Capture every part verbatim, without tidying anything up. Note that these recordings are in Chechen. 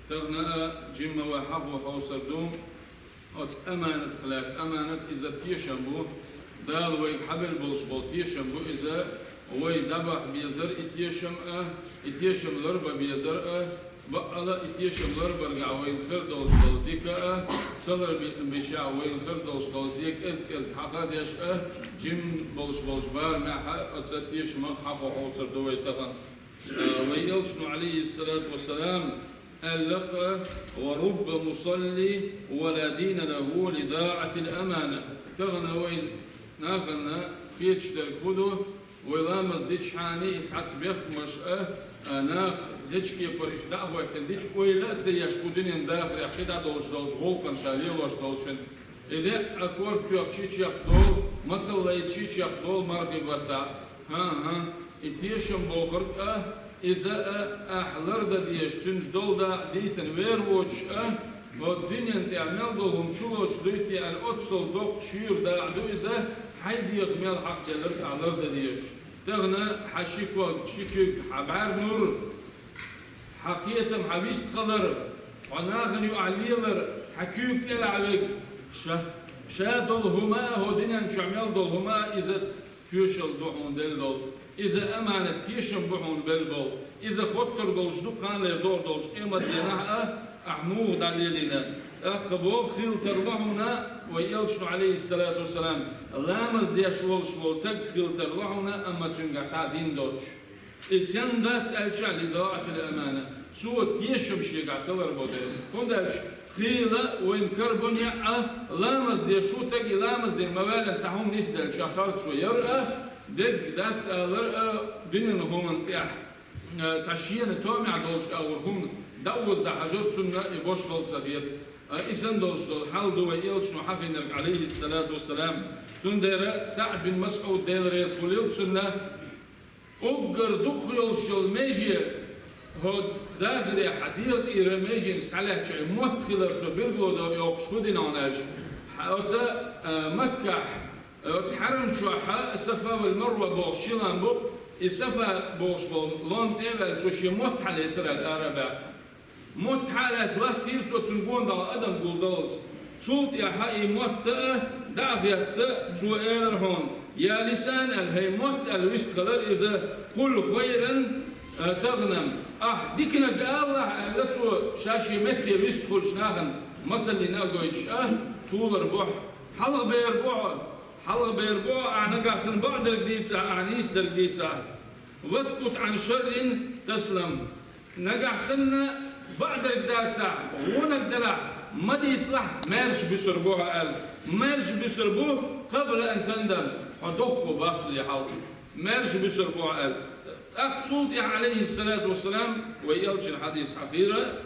Тахана а жимма вай хьахо хьовсар ду оцу аманатах лаьцна. Аманат иза тешам бу. Дала вайга хьабелла болуш болу тешам бу иза. Вай дӀабахьа безар и тешам а, и тешам ларбан безар а, баккъала и тешам ларбаргахь вайна хир долуш долу дика а, ца ларби-, бичахь вайна хир долуш долу зен кӀез-кӀезиг хьаха а деш а, жим болуш болчу барамехь а оцу тешамах хьахо хьовсар ду вай тахана. Вай элчано, алейхиссалату вассалам, аьлла-кх: «Ва рубба мусалли ва ла дина лаху ли даатил амана». Тахана вай нахана кхеташ дерг хӀун ду, вай ламаз дичхьана и цхьацца бехкамаш а, а, нах дечкепариш дӀа а хӀоьттина дича, ойла а ца еш, кху дуьненан дахарехь кхидӀа долуш долчу гӀуллакхана ша лелош долчун. И деа а корта тоьхча чекхдолу, мацалла лайча чекхдолу мархи баттахь. ХӀан-хӀа, и тешам бохург а, иза а ахь лардан дезаш, цуьнца долу дакъа дийцина вер воцуш а, хӀокху дуьнен тӀехь мел долу хӀума чулоцуш дуй те аьлла, оццул доккха шуьйра дакъа ду иза, хьайн дегӀах мел хьакхделларг ахь лардан дезаш. Тахана хьан ши ког, ши куьг, хьан бӀаьрнур, хьан кхетам, хьан вистхалар, хьо нахана юкъахь лелар, хьан куьйга кӀелахь верг, ша, ша долу хӀума а, хӀокху дуьнен чохь мел долу хӀума а, иза тоьшалла ду хьуна делла долу. Иза аманат, тешам бу хьуна белла болу. Иза хоттур долуш ду кханлера догӀур долчу къематдийнахь а, ахь муха дӀалелийна. ТӀаккха боху хила тарло хьуна, вай элчано, алейхиссалату вассалам, ламаз деш волуш волу стаг хила тарло хьуна, амма цуьнгахь цхьа дин доцуш. И стенна дац аьлча, ли даатил амана, цо тешам шегахь ца ларбо дела. ХӀунда аьлча хила вайна карабо неӀ а, ламаз деш ву стаг, и ламаз дина ма-ваьллина цхьа хӀума нисделча харцо яр а, дерг дац алар а, дуьненан хӀуманна тӀехь, а, цхьа шена томехь долчу агӀор хӀума дӀаоза дан хьажар цунна и бошхал ца хета. А, и санна долуш долу хьал ду вай элчано хьахийнарг, алейхиссалату вассалам. Цундела СаӀд бин МасӀуд, Дела реза хуьлийла цунна, уггар дукха йолуш йолу меже, хӀокху дахарехь хьан дегӀа тӀера меженаш схьалаьцча, мотт хилар цо билгало до йоккхуш хӀун дина хьуна аьлча, хьан оцу, а, Маккахь, оцу хьарам чохь Сафа вал Марва бохуш ши лам бу-кх, и Сафа бохуш болу лом тӀе а ваьлла, цо шен мотт хьалецира аьлла ара а баьккхина. Мотт хьалаьцна латтийра цо, цунна гонадолу адам гулдаллалц. Цул тӀаьхьа и мотт а дӀа а хетта, цо элира хьуна: «Я лисан», — аьлла, хӀей мотт, аьлла, вистхилира иза, «къул хайран, а, тагӀнам». Ахь диканиг алалахь, аьлла цо, ша шен метте вистхуьлуш нахана масаллина а гойтуш а, тхолара бохь. Хьалха бер бу хьо, хьалха бер бу хьо, ахь нагахь санна бакъдерг дийцахь, ахь нийсдерг дийцахь. «Васкут Ӏан шаррин таслам». Нагахь санна бакъдерг дацахь, вонаг далахь, ма дийцалахь, маьрша буьсур бу хьо аьлла. Маьрша буьсур бу, къабла ан тандам, хьо дохко бахкале хьалха. Маьрша буьсур бу хьо аьлла. ТӀаккха цул тӀаьхьа, алейхиссалату вассалам, вай элчан хьадис хьахийра,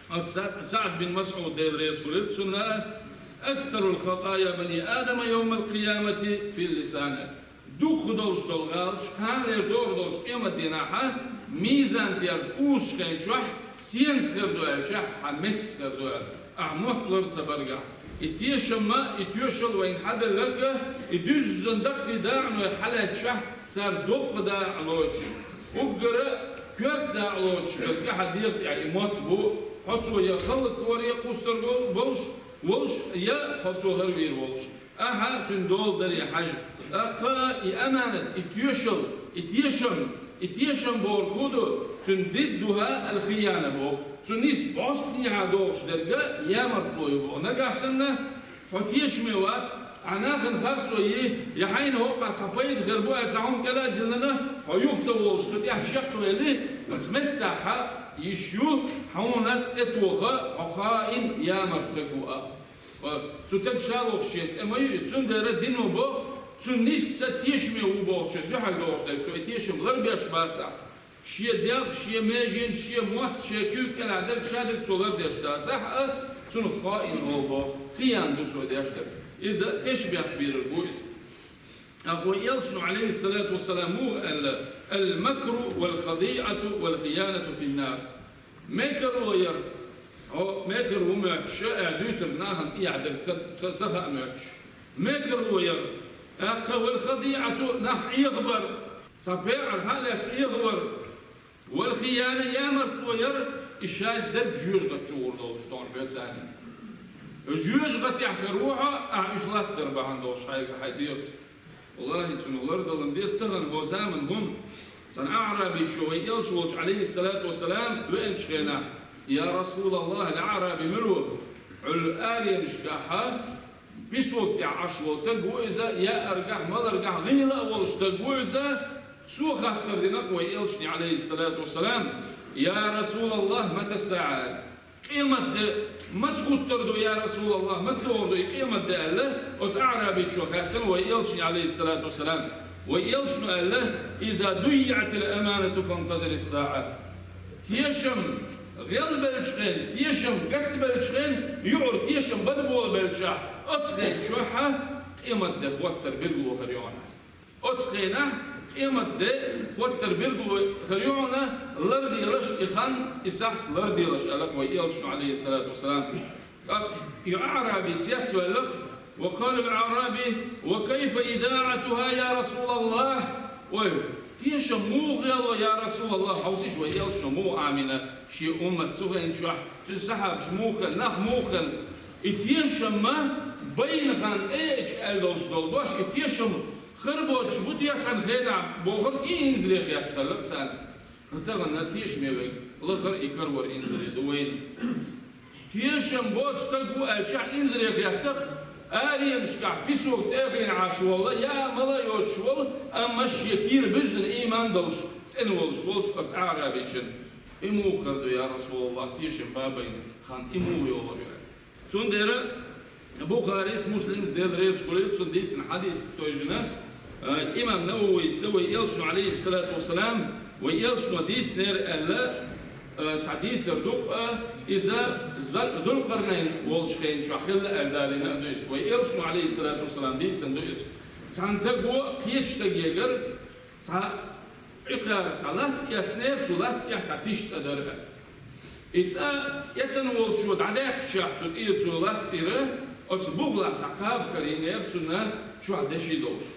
оцу Са-, СаӀд бин МасӀуд, Дела реза хуьлийла цунна: «Аксарул хатая бани Адама йовмал къиямати фил лисан». Дукха долуш долу гӀалаташ кханлера догӀур долчу къематдийнахь мизан терза узучу хен чохь сенца хир ду аьлча, хьан меттаца хир ду аьлла, ахь мотт лар ца баргахь. И тешам а, и тоьшалла вайна хьаделларг а, и дуьззина даккхий дакъаной хьалаьцчахь, цара доккха дакъа лоцуш, уггара коьрта дакъа лоцуш, хӀара тӀаьхьа дегӀа тӀехь и мотт бу, хьо цо я хӀаллакваре кхуссур вол-, волуш, волуш, я хьо цо хӀара вийр волуш. Ахьа цуьнан дола даре хьажа. ТӀаккха и аманат, и тоьшалла, и тешам, и тешам бохург хӀун ду, цуьнан диддуха ал-хияна боху. Цу нисса бӀостанехьа догӀуш дерг а ямартло ю боху. Нагахь санна, хьо тешаме вац, ахь нахана харцо йи, я хьайна хӀокхахь цхьа пайда хир бу аьлла, цхьа хӀума тӀера а диллина, хьо юха ца волуш, цу тӀехь чекхвелли, оцу меттахь йиш ю, хьуна цӀе тоха, хьо хаин, ямарт стаг ву а. Ва цу стаг ша лохуш шен цӀе ма ю иза, цундела дино боху, цу нисса тешаме ву бохучун дуьхьал догӀуш дерг, цо и тешам ларбеш бацахь. Шен дегӀ, шен меженаш, шен мотт, шен куьйга кӀелахь дерг ша дерг цо лардеш дацахь а, цунах хаин олу боху, хиян ду цо деш дерг. Иза тешнабехк бийриг бу иза. Ахь вай элчано, алейхиссалату вассалам, муха аьлла: «Ал-макру вал-хадиъату вал-хиянату фин-нар». Мекарло яр. Хьо мекарло ву моьттуш, а, дуьйцург нахана тӀехь дерг ца, ца, ца хаа моьттуш. Мекарло яр. ТӀаккха вал-хадиъату, нах Ӏехабар. Цхьа пекъар хьа а лаьцна Ӏехавар. Вал-хияна, ямартло яр. И шайдарг жоьжахати чу гӀур долуш дохьур хьоьцарна. Жоьжахатехь хир ву хьо, ахь уьш латтадар бахьана долуш хьайга хьайн дегӀаца. Валлахи, цунах лардалар деза тахана хӀокху заманахь хӀума. Цхьана аӀрабичо вай элча волчу, Ӏалайхиссалату вассалам, веанчу хенахь: «Я Расулаллах, аӀраби мила ву? Хьуьлла аренашкахьа песок тӀехь Ӏаш волу стаг ву иза, яаргахь, маларгахь гӀийла а волуш стаг ву иза». Цо хаттар дина-кх вай элчане, Ӏалайхиссалату вассалам: «Я Расулаллах, мата саӀа?» Къемат де маца хӀуттур ду, я Расулаллах, маца догӀур ду и къемат де аьлла, оцу аӀрабичо хаьттина вай элчане, Ӏалайхиссалату вассалам. Вай элчано аьлла: «Иза дуййиӀатил аманату фантазирис саӀа». Тешам гӀелбелчу хенахь, тешам гатбелчу хенахь, юкъара тешам бан болабелчахь, оцу хенахь чохь а къемат де хӀоттар билгало хир ю хьуна. Оцу хенахь къемат де хӀоттар билгало хир ю хьуна, ларделаш и хан, и сахьт ларделаш, аьлла-кх вай элчано, Ӏалайхиссалату вассалам. ТӀаккха и аӀраби цецваьлла-кх: «Ва къала ал-аӀраби: ва кайфа идаӀатуха, я Расулаллах?» Ой, тешам муха гӀело, я Расулаллах, хьовсийша вай элчано муха Ӏамийна шен уммат цу хенахь чохь, цуьнан сахьабаш муха хилла, нах муха хилла. И тешам ма байна хан тӀе а аьлла долуш долу дош, и тешам хир боцуш бу те цхьана хенахь бохург, и инзаре хетта хилла-кх царна. ХӀан, тахана тешаме верг лахара и карор инзаре ду вайна. Тешам боцу стаг ву аьлча, инзаре хетта-кх, аренашкахь песок тӀе а хиъна Ӏаш волу, яа мала а йоцуш волу, амма шен кийра буьззина ийман долуш, цӀена волуш волчу оцу аӀрабичун. И муха хир ду, я Расулаллах, тешам ма байна хан, и муха йогӀур ю? Цундела Бухарис, Муслимс, Дела реза хуьлийла цунна, дийцина хьадис тойжина, а, имам Нававис вай элчано, Ӏалайхиссалату вассалам, вай элчано дийцинера аьлла, а, цхьа дийцар ду-кх, а, иза Зу-, Зулкъарнайн волчу хенахь чохь хилла аьлла далийна а ду иза. Вай элчано, Ӏалайхиссалату вассалам, дийцина ду иза. Цхьана стаго кхечу стагегара цхьа Ӏикхар, цхьа латта эцнера, цу латта тӀехь цхьа тиша цӀа дара. И цӀа эцна волчо дӀадаьккхичахь цу тӀера, цу латта тӀера, оцу бугӀалахь цхьа кхаба карийнера цунна чохь деши долуш.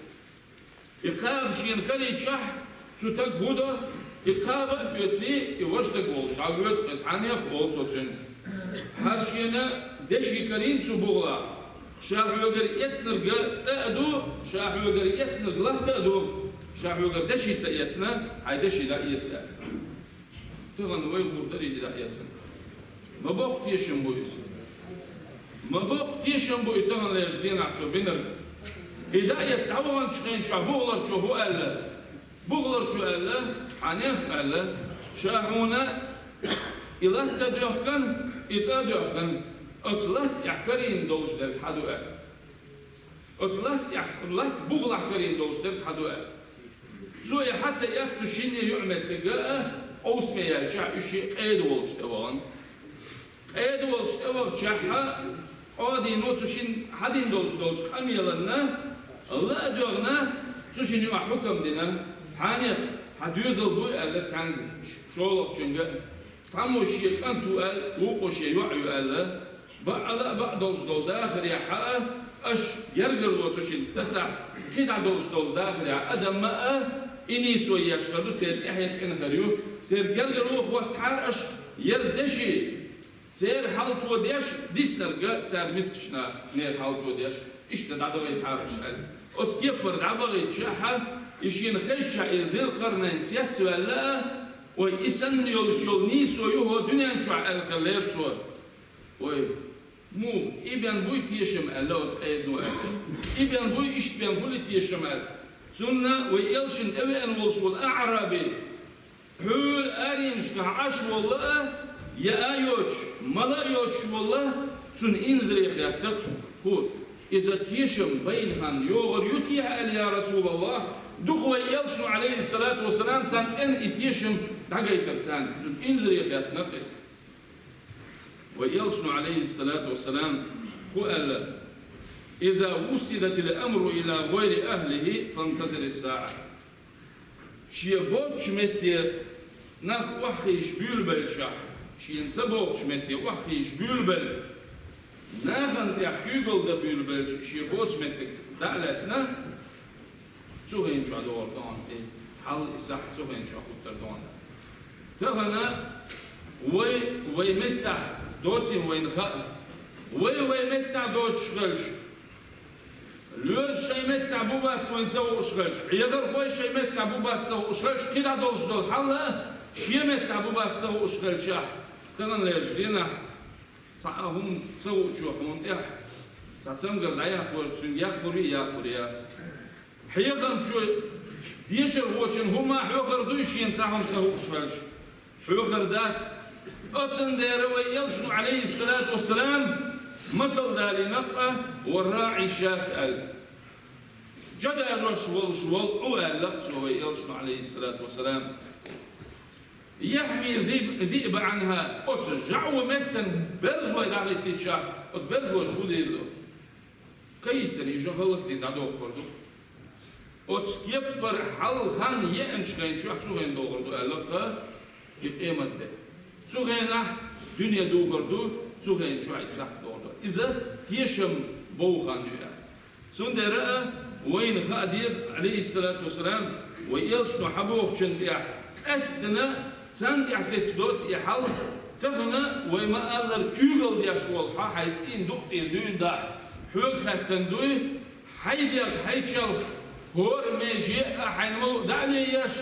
И кхаба шена карийчахь, цу стага хӀун до, и кхаба а оьций, и важа стаг волуш дӀавоьду-кх иза, хьанех а олу цо цуьнга. ХӀара шена деши карийна цу бугӀалахь. Ша хьоьгара эцнарг цӀа а ду, ша хьоьгара эцнарг латта а ду, ша хьоьгара деши ца эцна, хьайн деши дӀаэца. Тахана вай гӀур дарий и дӀаэцна? Ма боккха тешам бу иза. Ма боккха тешам бу и таханлерчу дийнахь цо бинарг. И дӀаэцна дӀаваханчу хенахь чохь бугӀаларчо хӀун аьлла? БухӀаларчо аьлла, хьанех аьлла, ша хьуна и латта а доьхкан, и цӀа а доьхкан, оцу латта тӀехь карийна долуш дерг хьан ду аьлла. Оцу латта тӀехь, латта бугӀалахь карийна долуш дерг хьан ду аьлла. Цо и хьан ца эцна, цу шинне юкъаметтиг а, къовсаме яьлча, уьш къеда волчу тӀе вахана. Къеда волчу тӀе вахчахьа, Ӏодийно цу шина хьадина долуш долчу къамеланна, ла а доьгӀна, цу шина юкъахь хьукам дина, хьанех, хьан доьзал буй аьлла цхьаьнга, шолгӀачуьнга, цхьаммо шен кӀант ву аьлла, вукхо шен йоӀ ю аьлла, баъала а баъ долуш долу дахарехьа а, аша гергарло цу шинца дасахь, кхидӀа долуш долу дахарехь адам ма а, и нийсо еш хир ду, церан тӀаьхье цӀена хир ю, церан гергарло хӀоттахьара аша, яра деши, церан хьалто деш, диснарг а цара мискачу нах, нехан хьалто деш, иштта дӀадахийтахьара аша аьлла. Оцу кепара дӀабахийтчахьа, и шена хезчахь, и Зулкъарнайн цецваьлла а, ой, и санна йолуш йолу нийсо ю хӀокху дуьнен чохь аьлла хиллера цо. Ой, муха, и бен буй тешам аьлла оцу къедано аьлла. И бен буй, иштта бен хуьлий тешам аьлла. Цунна вай элчанна тӀевеана волуш волу аӀраби, хьуьлла аренашкахь Ӏаш волла а, яа йоцуш, мала а йоцуш волла, цунна инзаре хетта-кх хӀун, иза тешам байна хан йогӀур ю техьа аьлла, я Расулаллах, дукха вай элчано, Ӏалайхиссалату вассалам, царна цӀена и тешам дӀагайтар царна, цунна инзаре хеттина-кх иза. Вай элчано, Ӏалайхиссалату вассалам, хӀун аьлла: «Иза вуссидатил амру ила гӀайри ахлихи, фантазирис саӀа». Шен боцучу метте нах охьахиша буьйлабелчахь, шена ца бохучу метте охьахиша буьйлабелла, нахана тӀехь куьйгалла дан буьйлабелча, шен боцу меттиг дӀа а лаьцна, цу хенахь чохь догӀур ду хьуна и хьал, и сахьт цу хенахь чохь хӀуттур ду хьуна. Тахана Вай, вай меттахь доцийна вайна хаьа. Вай, вай меттахь доцуш хилча, лоьраш шайн меттахь бу бац вайна ца хууш хилча, хьехархой шайн меттахь бу бац ца хууш хилча, кхидӀа долуш долу хьал а шен меттахь бу бац ца хууш хилчахь, тахана лерчу дийнахь цхьа а хӀума ца хуучо хьуна тӀехь цхьа цамгар дӀаяккхор, цуьнга яккхур а яккхур яц. Хьехам чу дешархочун хӀума хьоьхур дуй шена цхьа хӀума ца хууш хилча? Хьоьхур дац. Оцундела вай элчано, Ӏалайхиссалату вассалам, масал далийнакъ а, «ва рагӀи шат» аьлла. Жа дажош волуш волу Ӏу аьллакх цо вай элчано, Ӏалайхиссалату вассалам. «Яхьми зиб-, зиъба Ӏанха», оцу жаӀу меттан берзалой дӀахӀиттича, оцу берзалой шу лело. Кайиттана и жа хӀаллакдина дӀадоккхур ду. Оцу кеппара хьалха хан еанчу хен чохь цу хен догӀур ду аьлла-кх и къемат де. Цу хенахь дуьне духур ду, цу хен чохь и сахьт догӀур ду. Иза тешам бовха хан ю аьлла. Цундела а вайна хаа деза, Ӏалайхиссалату вассалам, вай элчано хьабохучун тӀехь, къаьсттина царна тӀехь сецна доцу и хьал, тахана вай ма-аллара куьйгалла деш волу хьо хьайн цӀийнан дукъ тӀера дуьйна дахь, хьоьга хаьттина дуй, хьайн дегӀ, хьайн чалх, хӀора меже а хьайна ма-луъу дӀа а лееш,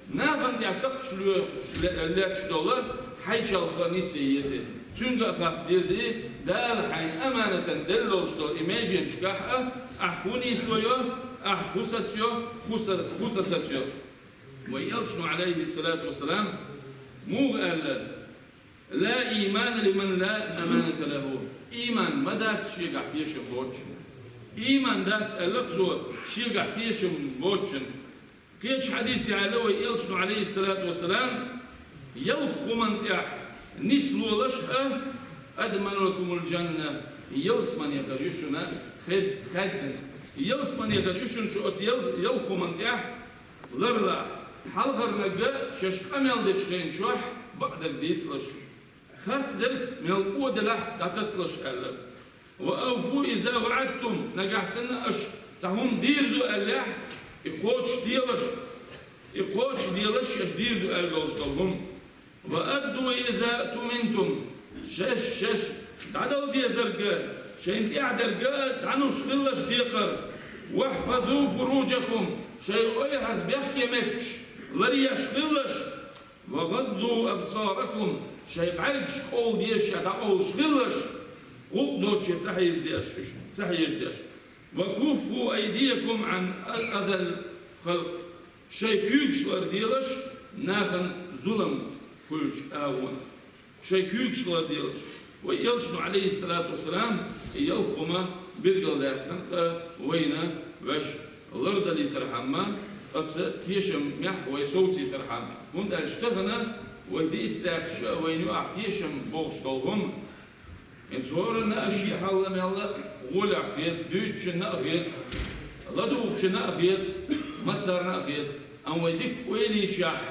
нахана тӀехь сакхташ лоь-, ле-, летташ долу хьайн чалх а нисъе еза. Цуьнга а хатта деза и, Дала хьайна аманатан делла долуш долу и меженашкахь а, ахь хӀун нийсо йо, ахь хӀун саца йо, хӀун са-, хӀун ца саца йо. Вай элчано, Ӏалайхиссалату вассалам, муха аьлла: «Ла иймана лиман ла аманата лаху». Ийман ма дац шегахь тешам боцчун. Ийман дац аьлла цо шегахь тешам боцчун. Кхечу хьадисехь аьлла вай элчано, Ӏалайхиссалату вассалам, ялх хӀуманна тӀехь нислолаш а, «адману лакумул джанна», ялсамане хир ю шуна хед-, хаьддина. Ялсамане хир ю шуна шу оцу ялс-, ялх хӀуманна тӀехь ларлахь, хьалхарниг а шаьш къамел дечу хен чохь бакъдерг дийцалаш. Харц дерг мел къа делахь а дӀататталаш аьлла. «Ва авфу иза ваӀадтум», нагахь санна аша цхьа хӀума дийр ду аьллехь, и кхочушделаш, и кхочушделаш шаьш дийр ду аьлла долуш долу хӀума. «Ва адду иза туминтум», шаьш, шаьш дӀадала дезарг а, шайна тӀехь дерг а дӀануш хилалаш декхар. «Вахфазу фуруджакум», шайн ойхьаз бехке меттигаш ларъеш хилалаш. «Ва гӀадду абсаракум», шайн бӀаьргаш къовла дезаш а дӀакъовлуш хилалаш, гӀуллакх доцуче ца хьежа деш, уьш ца хьежа деш. «Ва куффу айдиякум Ӏан азал халкъ», шайн куьйгаш ларделаш нахана зулам хуьлучу агӀонах. Шайн куьйгаш ларделаш. Вай элчано, Ӏалайхиссалату вассалам, и ялх хӀума билгалдаьккхина-кх вайна, ваьш лардалийтархьама, оцу тешамехь вай совцийтархьама. ХӀунда аьлча тахана вай дийца даьхкича а вайна юкъахь тешам бохуш долу хӀума. ХӀинца хӀоранна а шен хьал а мелла гӀолехь хета, дуьйцучунна а хета, ладугӀучунна а хета, массарна а хета. Амма вай дика ойла йичахь,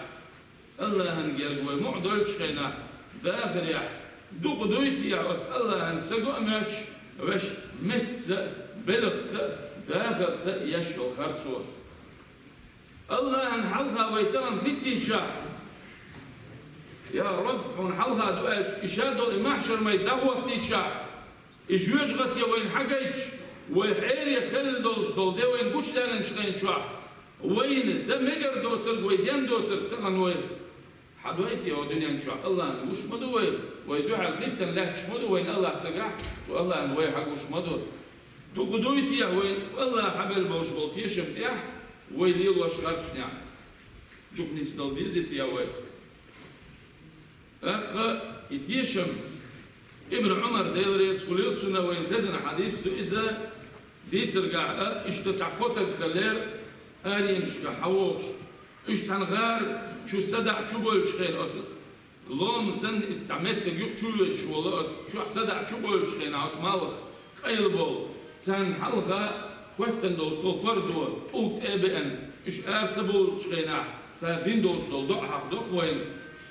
АллахӀан герга вай мукъа дойтучу хенахь, дахарехь, дукха дуй те оцу АллахӀан ца го а моьттуш, ваьш меттаца а, белхаца а, дахарца а еш йолу харцо? АллахӀан хьалха вай тахана хӀиттийчахь, я Раб, хьуна хьалха ду аьлча, и ша долу и махьшар-майда дӀахӀоттийчахь, и жоьжахате вайна хьагайтча, вай хьере хилла долуш долу де вайна гучудаьллинчу хен чохь, вайна дан мегар доцург, вай ден доцург тахана вай хьадойту хӀокху дуьнен чохь, АллахӀана гуш ма ду вай, вай дуьхьал хӀиттина лаьтташ ма ду вайна АллахӀ ца гахь, цу АллахӀана вай хьагуш ма ду. Дукха дуй те вайна АллахӀа хьабелла болуш болу тешам тӀехь вай лелош харцнехь? Дукха нисдала дезий те вай? ТӀаккха и тешам Ибн Ӏумар, Дела реза хуьлийла цунна, вайна хезна хьадис ду иза, дийцаргахь а, иштта цхьа кхо таг хиллера аренашкахь хьавогӀуш. Уьш цхьана гӀара чу садаӀа чубевллачу хенахь, оцу лома санна иза цхьа меттиг юха чувоьдуш волу, оцу чохь садаӀа чубевллачу хенахь, оцу малх къайла болу, царна хьалха хӀоьттина долуш долу пардо, тӀулг тӀе а беана, уьш ара ца бовлучу хенахь, цара дина долуш долу доӀа хьахдо-кх вайна,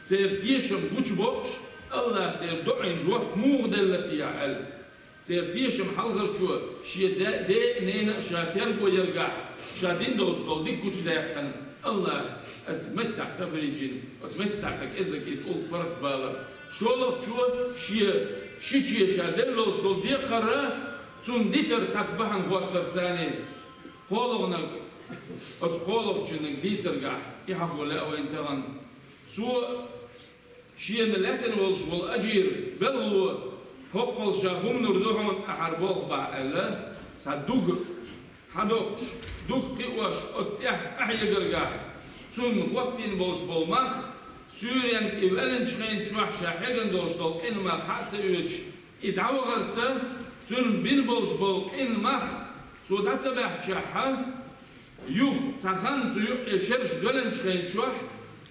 церан тешам гучубоккхуш, АллахӀа церан доӀийн жоп муха делла те аьлла. Церан тешам хьалхарчо шен де-, ден а, ненан а ша терго яргахь, ша дина долуш долу дика гучудаьккхина, АллахӀа оцу меттахь тафридж йина, оцу меттахь цхьа кӀеззиг и тӀулг паргӀатбалар. ШоллагӀчо шен шиче ша делла долаш дола декхар, цунна дитар цхьацца бахьан хӀоттар царна. КхоалагӀнаг, оцу кхоалагӀчуннаг дийцаргахь, и хьахо лаьа вайна тахана. Цо шена лаьцна волаш волу Ажир белхало, хӀоккхул ша хӀуманур ду хьуна ахьар болх бахь аьлла, цхьа дуга хьадоккхуш, дуга кхиош оцу тӀехь ахьегаргахь, цунна хӀоттийна болуш болу мах, суьйренга и ваьллачу хенан чохь ша хьегна долуш долу къинан мах хьа а ца оьцуш, и дӀавахарца, цуьнан бина болуш болу къинан мах цо дӀа ца баьхчахьа, юха цхьа хан цу юккъе шераш доьллачу хенан чохь,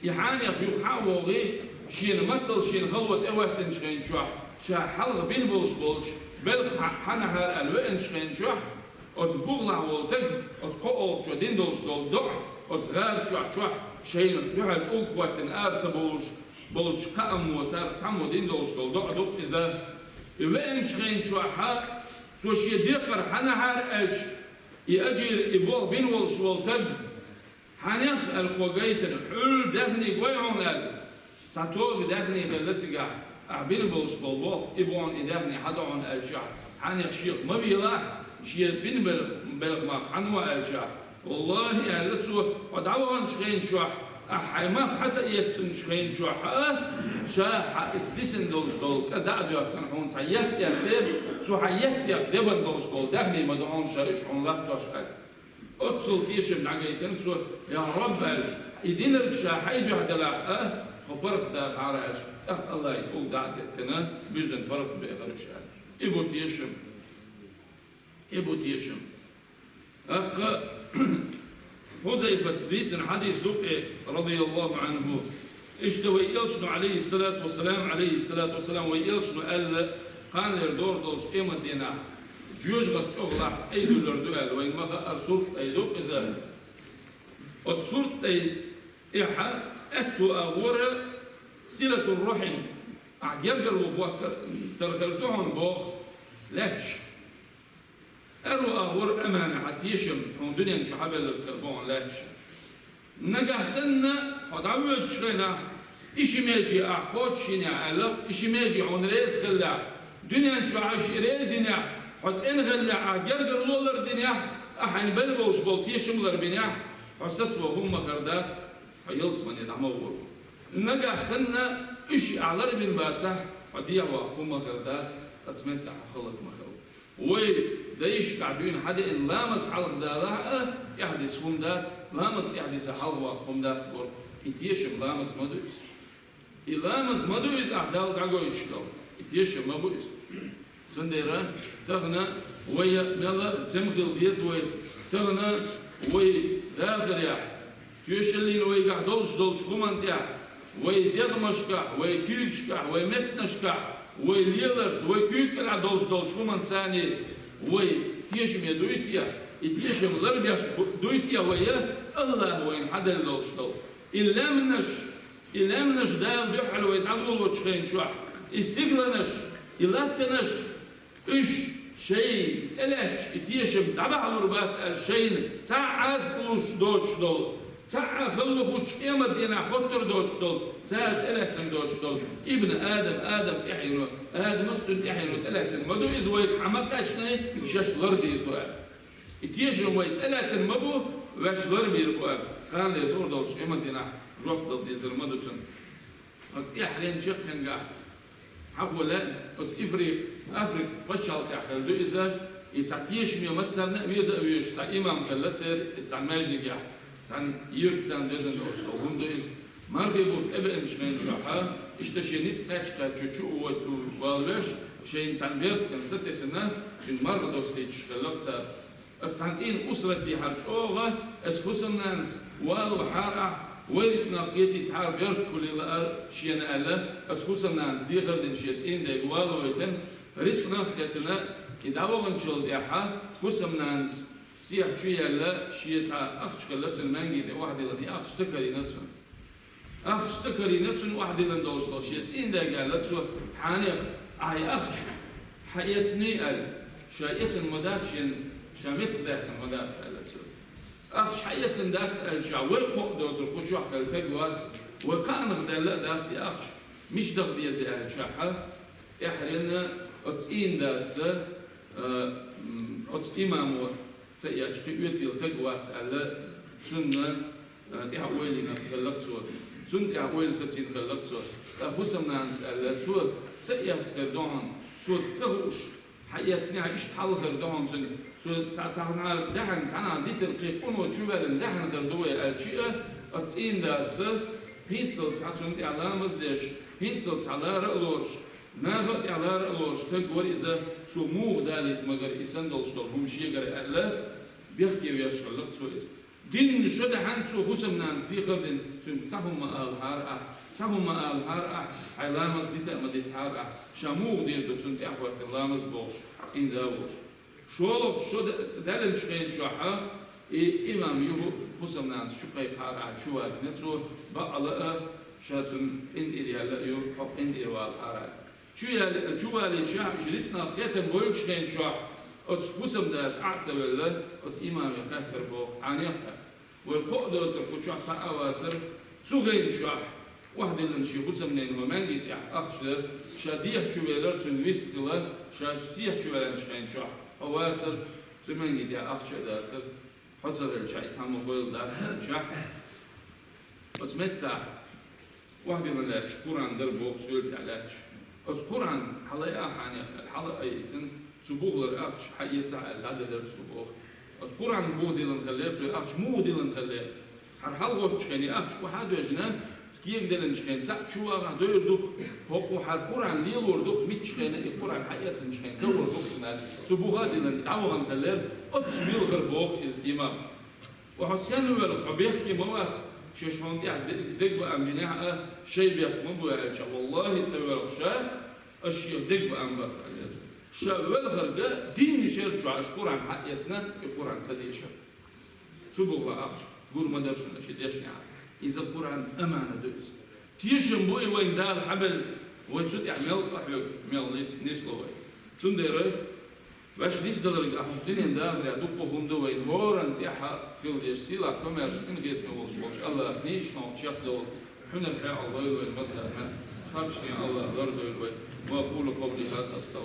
и хьенех юха хьа а вогӀий, шена мацалла шена хало тӀехӀоьттинчу хенан чохь, ша хьалха бина болуш болчу белхан хьанахьара аьлла веанчу хенан чохь, оцу бухахь волу стаг, оцу кхоалгӀачо дина долуш долу доӀа, оцу гӀара чохь, чохь шайна дуьхьал тӀулг хӀоттийна ара ца бовлуш болчу кхааммо царах цхьаммо дина долуш долу доӀа ду иза. И веанчу хенан чохь цо шен декхар хьанахьара аьлча, и Ажир, и болх бина волуш волу стаг, хьенех аьлла кхо гайтина, хьуьлла даьхни гой хьуна аьлла. Цхьа тоба даьхни хилла цигахь, ахь бина болуш болу болх, и бохьун и даьхни хьадо хьуна аьлча, хьенех шех ма велахь, шен бина бел-, белхан мах хьан во аьлча, валлахӀи, аьлла цо, хьо дӀаваханчу хенан чохь, ахь хьайн мах хьа ца эцначу хенан чохь, а, ша хьан иза дисина долуш долу кӀа дӀа а доьхкина хьуна цхьа етт эццера, цу хьан еттех дебан долуш долу даьхни ма ду хьуна ша уьш хьуна латтош аьлла. Оццул тешам дӀагайтина цо, я Рабби, аьлла, и динарг ша хьайн дуьхьа делахь а, хьо паргӀат дахахьара аьлча, тӀаккха АллахӀа тӀулг дӀа а деттина, буьззина паргӀат бехара уьш аьлла. И бу тешам. И бу тешам. ТӀаккха Хьузайфатс дийцина хьадис ду-кх, радияллаху Ӏанху. Иштта вай элчано, Ӏалайхиссалату вассалам, Ӏалайхиссалату вассалам, вай элчано аьлла, кханлера догӀур долчу къематдийнахь жоьжахатин тӀехулахь тӀай дуьллур ду аьлла, вайна ма хаъара сурт тӀай ду-кх иза. Оцу сурт тӀай тӀехь аьтту агӀора силатур-рахьим, ахь гергарло хӀоттар хир ду хьуна боху лаьтташ. Аьрру агӀор амана хьан тешам, хьуна дуьнен чу хьабелларг хир бу хьуна лаьтташ. Нагахь санна, хьо дӀавоьдучу хенахь, и ши меже ахь кхочушйинехь аьлла, и ши меже хьуна реза хиллехь, дуьнен чохь ахь шиъ реза йинехь, хьо цӀена хиллехь, ахь гергарло лардинехь, ахь хьайна белла болуш болу тешам ларбинехь, хьо сацо хӀума ма хир дац, хьо ялсамане дӀа ма гӀур ву. Нагахь санна, и шиъ ахь ларбина бацахь, хьо дехьаваккха хӀума ма хир дац, оцу меттехь хьо хӀаллак ма хир ву. Вай дайшкахь дуьйна хьадеана ламаз хьалха далахь а, тӀаьхьадиса хӀума дац, ламаз тӀаьхьадиса хьалха ваккха хӀума дац боху. И тешам ламаз ма ду иза. И ламаз ма ду иза, ахь Далла дӀагойтуш долу. И тешам ма бу иза. Цундела тахана вай мел а сема хила деза вай. Тахана вай дахарехь, тоьшаллина вайгахь долуш долчу хӀуманна тӀехь, вай дегӀмашкахь, вай куьйгашкахь, вай меттанашкахь, вай леларца, вай куьйга кӀелахь долуш долчу хӀуманца царний вай тешаме дуй те, и тешам ларбеш дуй те вай, АллахӀа вайна хьаделла долуш долу. И лаьмнаш, и лаьмнаш Дала дуьхьал вай дӀадолочу хенан чохь, и стигланаш, и латтанаш, уьш шайн тӀелаьтташ, и тешам дӀабахьалур бац аьлла шайна цхьа а Ӏазап луш доцуш долу, цхьа а хала вахучу къематдийнахь хоттур доцуш долу, цара тӀелаьцна доцуш долу. Ибн Адам, Адам тӀаьхьено, Адамас цуьнан тӀаьхьено тӀелаьцна ма ду иза вайга хьан ма кхаьчнай, шаьш лардийр ду аьлла. И тешам вай тӀелаьцна ма бу, ваьш ларбийр бу аьлла. Кхана догӀур долчу къематдийнахь жоп дала дезар ма ду цунна. Аса тӀаьхьарчу чаккхенгахь хьахо лаьа, оцу Ифри-, Африка пачхьалкхехь хир ду иза, и цхьа тешаме массарна а веза а везаш, цхьа имам хилла церан, и цхьана маьждигехь, цхьана юьртана везан долуш долу хӀума ду иза. Мархи бутт тӀебеанчу хенан чохь, иштта шен ницкъ кхаьчча-кхаьчча чу а войтур валавеш, шайна цхьана бертана сатесна, цуьнан марха достуьйтуш хилла цара. Оцу цхьана цӀийнан усрат дехьара чӀогӀа, оцу хӀусамнанас валавахьара ахь, вай рицкъанах кхетийтахьара беркат хуьлийла шена аьлла, оцу хӀусамнанас дехар дина шен цӀийнан дега валавайтина, рицкъанах а кхетина, и дӀаваханчул тӀаьхьа хӀусамнанас сехьа чу яьлла, шен цхьа ахча хилла цуьнан маьнги тӀе охьадиллина, и ахча ца карийна цунна. Ахча ца карийна цунна охьадиллина долуш долу шен цӀийнан дега аьлла цо, хьенех, ахь и ахча хьаэцний аьлла, ша эцна ма дац шена, ша меттахдаьккхина ма дац аьлла цо. Ахча хьаэцна дац аьлча, вай кхоъ доцург кху чохь хилла стаг вац, вай кхаанах даьлла а дац и ахча. Мича даха деза аьлча, тӀаьхьарна оцу цӀийнан дас, а, м, оцу имамо ца эцча, кхин оьцийла стаг вац аьлла, цунна, а, тӀаьхьа ойла йина хилла цо. Цунна тӀаьхьа ойла сацийна хилла цо. ТӀаккха хӀусамнанас аьлла, цо ца эцна хир ду хьуна, цо ца хууш, хьаэцна хьан иштта хьалха хир ду хьуна цунна, цо цхьа, цхьанхьа даьхьна, цхьанхьа дитина кхин къинош чу ваьллина даьхьна хир ду вай аьлча а, оцу цӀийнан дас хӀинццалц схьа цунна тӀехь ламаз деш, хӀинццалц схьа лара а лоруш, наха а тӀехь лара а лоруш стаг вара иза, цо муха далийта магара и санна долуш долу хӀума шегара аьлла, бехке веш хилла цо иза. Дийнна шо даьхьна цо хӀусамнанас дехар дина, цуьнга цхьа хӀума ма алахьара ахь, цхьа хӀума ма алахьара ахь, хьайн ламаз дита а ма дитахьара ахь, ша муха дийр ду цунна тӀаьхьахӀоьттина ламаз бохуш, цӀийнан да волуш. ШолгӀа шо да-, даьллачу хенчохь а, и имам юха хӀусамнанас чу кхайкхахьара ахь, чу вагийна цо, бакъала а, ша цунна къинтӀера яьлла а ю, хьо къинтӀера валахьара ахь. Чу яли-, чу валийча, уьш рицкъанах кхетам бойлучу хенчохь, оцу хӀусамдас Ӏа а ца велла, оцу имаме хаьттира боху, Ӏанех а. Вай кхоъ доцург кху чохь цхьа а вацара, цу хенчохь, охьадиллина шен хӀусамненан маьнги тӀехь ахча дара, ша дехьа чу велара цуьнан вист хила, ша сехьа чу ваьллачу хенчохь, хьо вацара, цу маьнги тӀехь ахча а дацара, хьо ца велча, и цхьаммо хойла дац аьлча. Оцу меттехь, охьадиллина лаьтташ Къуръан дара боху соьла тӀехь лаьтташ. Оцу Къуръан хьалаайахьа Ӏанех аьлла, хьала а айийтина, цу бухалара ахча хьаэцахьа аьлла, дӀаделира цо боху. Оцу Къуръан муха диллина хилла цо, ахча муха диллина хилла. ХӀара хьалхоччу хенахь ахча охьа а доьжна, кегаделлачу хенахь цхьаъ чу вагӀахь дойр ду-кх, хӀокхо хӀара Къуръан лелор ду-кх, миччахьа и Къуръан хьаэцначу хенахь карор ду-кх цунна аьлла, цу буха а диллина дӀавахана хиллера, оццу вилхира боху иза имам. Ва хьо сенна велха, хьо бехке ма вац, шаьш хьуна тӀехь де-, дегабаам бинехь а, шайн бехк ма бу аьлча, валлахӀи, ца велха ша, аш шех дегабаам бара аьлла. Ша велхарга дийнна шера чохь аш Къуръан хьаэцна, и Къуръан ца дешара. Цу бухахь ахча гур ма дара шуна ши дешнехь. Иза Къуръан аманат ду иза. Тешам бу и вайн Дала хьабелла, вай цу тӀехь мел къахьоьгу, мел нис-, нисло вай. Цундела ваьш нисдаларга ахьа дуьнен дахарехь дуккха хӀума ду вайн хӀоранна тӀехь хила дезаш, сийлахь, комаьрша, къинхетаме волуш волчу АллахӀа нийса хӀума чекхдовла, хьуьнар хьекъал лойла вайн массарна, харцдерг АллахӀа лардойла вай. Ва акъулу къавли хӀаза, астагъфируллахӀ.